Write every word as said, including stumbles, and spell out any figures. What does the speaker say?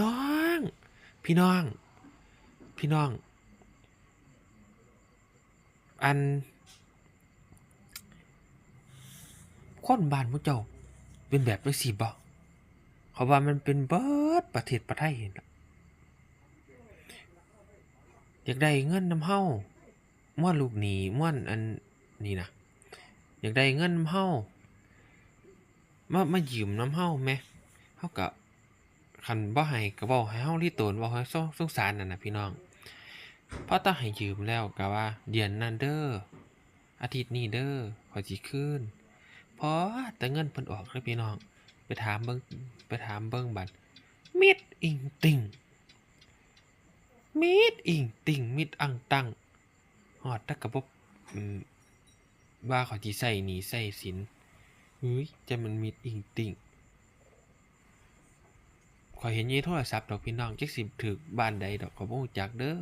น้อง พี่น้อง พี่น้อง อัน คนบ้านหมู่เจ้าเป็นแบบจั่งซี้บ่ เขาว่ามันเป็นเบิดประเทศประไทยนั่นล่ะ อยากได้เงินนำเฮา ม่วนลูกหนี้ ม่วนอันนี้นะ อยากได้เงินนำเฮา มา มายืมนำเฮาแหม เฮาก็ คันบ่ให้ก็เว้าให้เฮาลิโตน เว้าให้สง สงสารนั่นน่ะพี่น้อง พอต่อให้ยืมแล้วก็ว่า เดือนนั้นเด้อ อาทิตย์นี้เด้อ ข้อยสิคืน พอแต่เงินเพิ่นออกเด้อพี่น้อง ไปถามเบิ่ง ไปถามเบิ่งบัด มิดอิงติ่ง มิดอิงติ่ง มิดอังตัง ฮอดแต่ก็บ่ อืม ว่าข้อยสิใช้หนี้ใช้สิน เฮ้ย จั่งมันมิดอิงติ่ง ข้อยเห็นอยู่ในโทรศัพท์ดอกพี่น้อง จักสิถืกบ้านใดดอก ข้อยบ่รู้จักเด้อ